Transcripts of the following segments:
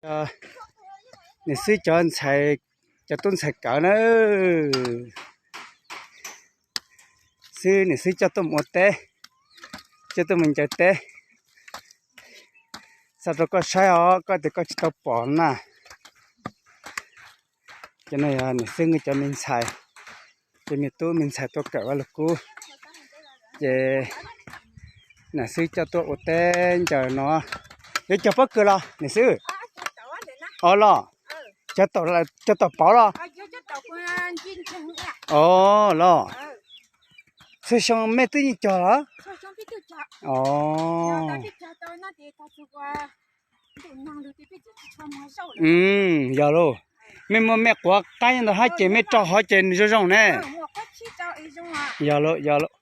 Cov, niam xwb cov ntxhais, cov tub ntxhais kawm na, xwb niam xwb coj tuaj mus ua teb, coj tuaj mus ncaws teb. Xa rau koj saib os, koj tias koj tsis tau pom na. Cov no yog niam xwb nws cov me ntxhais, cov me tub me ntxhais tuaj kawm vaj lug kub, ces niam xwb coj tuaj ua teb ncaws no. Yuav cog pob kws los niam xwb? Os los, cog tom pov los? Os los, txhua xyoo mej twb yeej cog los? Os, yog lauj, mej muaj mej quav qaib ntawd hab ces mej rau hov ces nws zoo zoo ne. Yog lauj, yog lauj.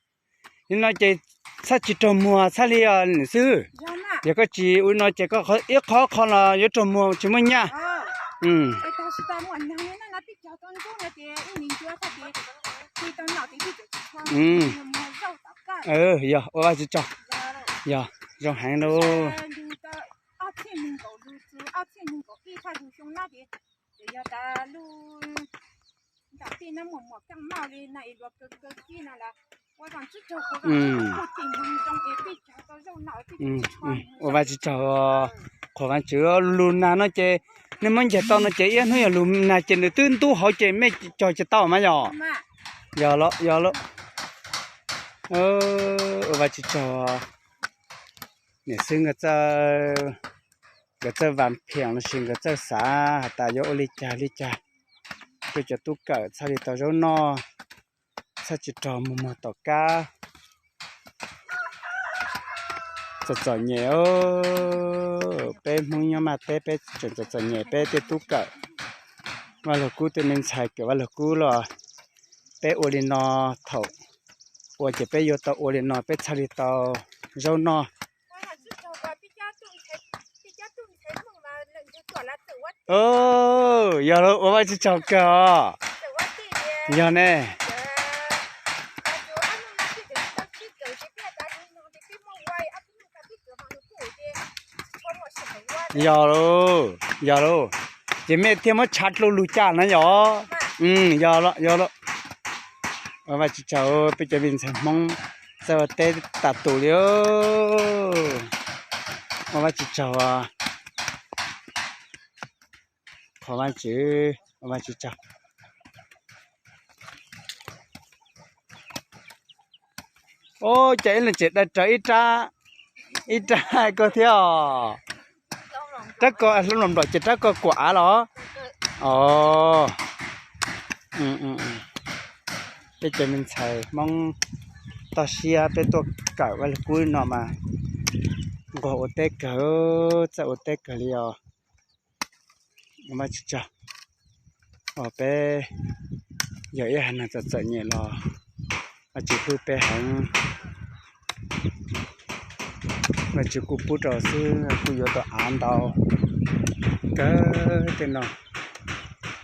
Li no ces txhaj tsis raug muag txhaj li os niam xwb. Yog koj tsis ua li no ces koj ib qho qho los yuav raug muag tsis muaj nyaj. Yog, ua vaj tsis tsaug. Yog, zoo heev lauj. Ua vaj tsis tsaug, qhuas Vajtswv lug nag no ces nej muab ncaig tau no ces ib hnub yog lug nag ces nws twb ntub hauv ces mej cog tsis tau mas yog. Yog lauj, yog lauj. Ua Vajtswv tsaug. Niam xwb nkawd txawj, nkawd txawj vam phiam los sis nkawd txawj xav has tas yuav ua li cas li cas rau cov tub kawm txhaj li tau zaub noj, txhaj tsis raug muag muag tom qab. Txom txom nyem, peb Hmoob nyob maj teb peb tseem txom txom nyem peb tej tub kawm vaj lug kub tej me ntxhais kawm vaj lug kub los peb ua li no, thaum ua ces peb yuav tau ua li no peb txhaj li tau zaub noj. Yog lauj, ua Vajtswv tsaug kawg os. Yog ne. Yog lauj, yog lauj. Ces mej thiaj muab tshav dlua lug caj na yog. Yog lauj, yog lauj. Ua Vajtswv tsaug, peb cov me ntxhais Hmoob txawj ua teb tas tus li. Ua Vajtswv tsaug. Qhuas Vajtswv, ua Vajtswv tsaug. Ub, cas ib leeg tseem dai raws ib rab, ib rab koj thiab os. Rab ko hlob los nplom ces rab ko kuam av los? Os, peb cov me ntxhais Hmoob toj siab peb tuaj kawm vaj lug kub no mas nquag ua teb kawg, txawj ua teb kawg li os. Ua Vajtswv tsaug, peb yog ib haiv neeg txom txom nyem los Vajtswv hlub peb heev. Vajtswv kuj pub rau xwb kuj yuav tau av ntau kawg tej no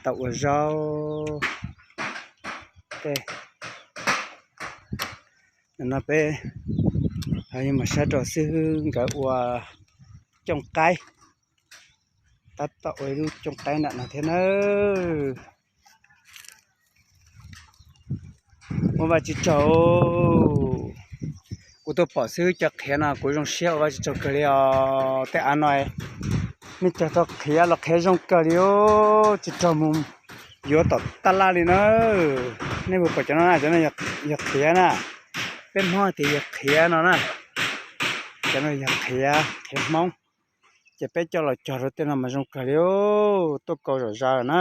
tau ua zaub tej. No peb ho yuav mus saib rau xwb nkawd ua cooj qaib, tab tom ua ib lub cooj qaib nram no thiab nawb. Ua Vajtswv tsaug, kuv tuaj pom xwb cov qhiav no kuv zoo siab ua Vajtswv tsaug kawg li os. Tej av no nej cog tau qhiav los qhiav zoo kawg li, tsis raug mus yuav tom tab laj li na. Nej puas pom cov no na, cov no yog qhiav na. Peb Hmoob tias yog qhiav no na. Cov no yog qhiav, qhiav Hmoob. Ces peb coj los cog rau tej no mas zoo kawg li, tuaj kaus zom zaws na.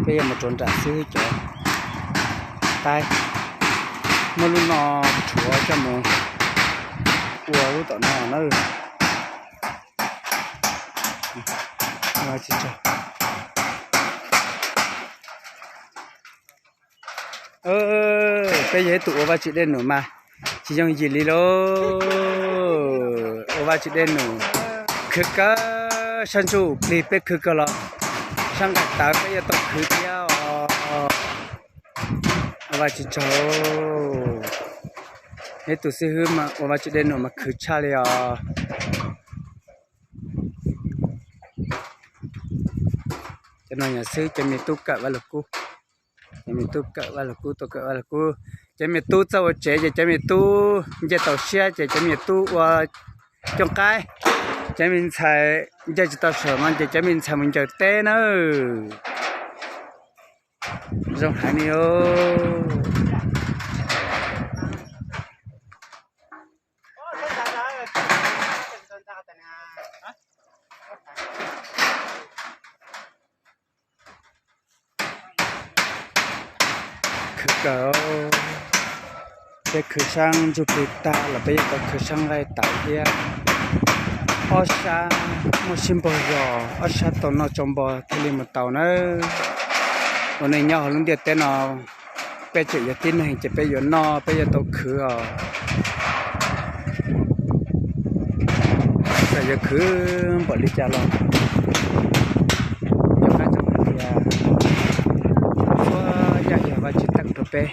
Peb yuav mus rau nram xwb cov qaib, muab lub no rhuav coj mus ua lub tom no na. Peb yog ib tug ua Vajtswv dej num mas tsis yooj yim li lauj. Ua Vajtswv dej num khwv kawg, sab ntsuj plig peb khwv kawg los sab nqaij tawv peb yuav tau khwv thiab os. Vaj tsis tsaug, ib tug xib hwb ua Vaj Tswv dej num mas khwv tshaj li os. Cov no yog xib hwb cov me tub kawm Vaj Lug Kub. Cov me tub kawm Vaj Lug Kub, tau kawm Vaj Lug Kub. Cov me tub txawj ua tsev ces cov me tub nce tau siab ces cov me tub ua cooj qaib. Cov me ntxhais ncaws tsis tau saum no ces cov me ntxhais mus ncaws teb nawb. Zoo heev li os. Khwv kawg, peb khwv sab ntsuj plig tag los peb yuav tau khwv sab nqaij tawm thiab. Ob sab muaj sib npaug zog, ob sab tau noj tsau npo thiaj li mus tau nawb. Ua neej nyob hauv lub ntiaj teb no, peb tseem yog tib neeg ces peb yuav noj peb yuav tau khwv os. Txawm yuav khwv npaum li cas los nco qab txog hais tias txhua yam yog Vaj Tswv teem rau peb.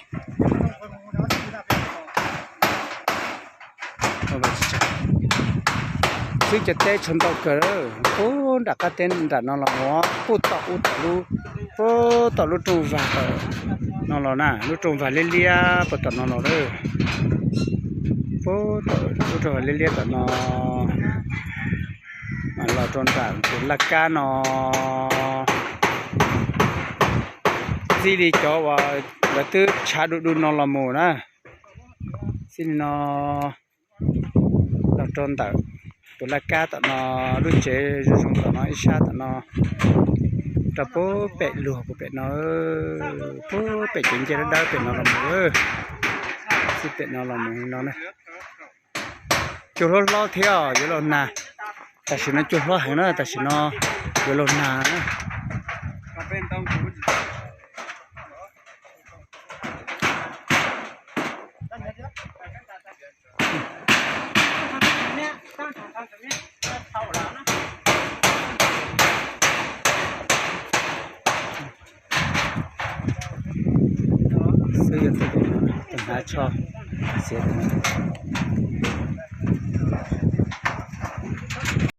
Xwb cov teb tshav ntau kawg, puag nram qab teb nram no los mus, puag tom ub tom lub, puag tom lub rooj vag no los na, lub rooj vag liab liab puag tom no los, puag tom lub rooj vag liab liab tom no los rau nram tus laj kab no. Txij li cov uas lawv twb tshav du du no los mus na, txij li no los rau ntawm tus laj kab tom no, lub tsev zoo zoo tom no ib sab tom no, rau puag pem luag puag pem no, puag pem cov ncej dawb dawb pem no los mus, txij pem no los mus no na. Cua hlob hlob thiab yuav luag nag. Tam sim no cua hlob heev na, tam sim no yuav luag nag na. Xwb yog tus hnav tsho xiav tus no.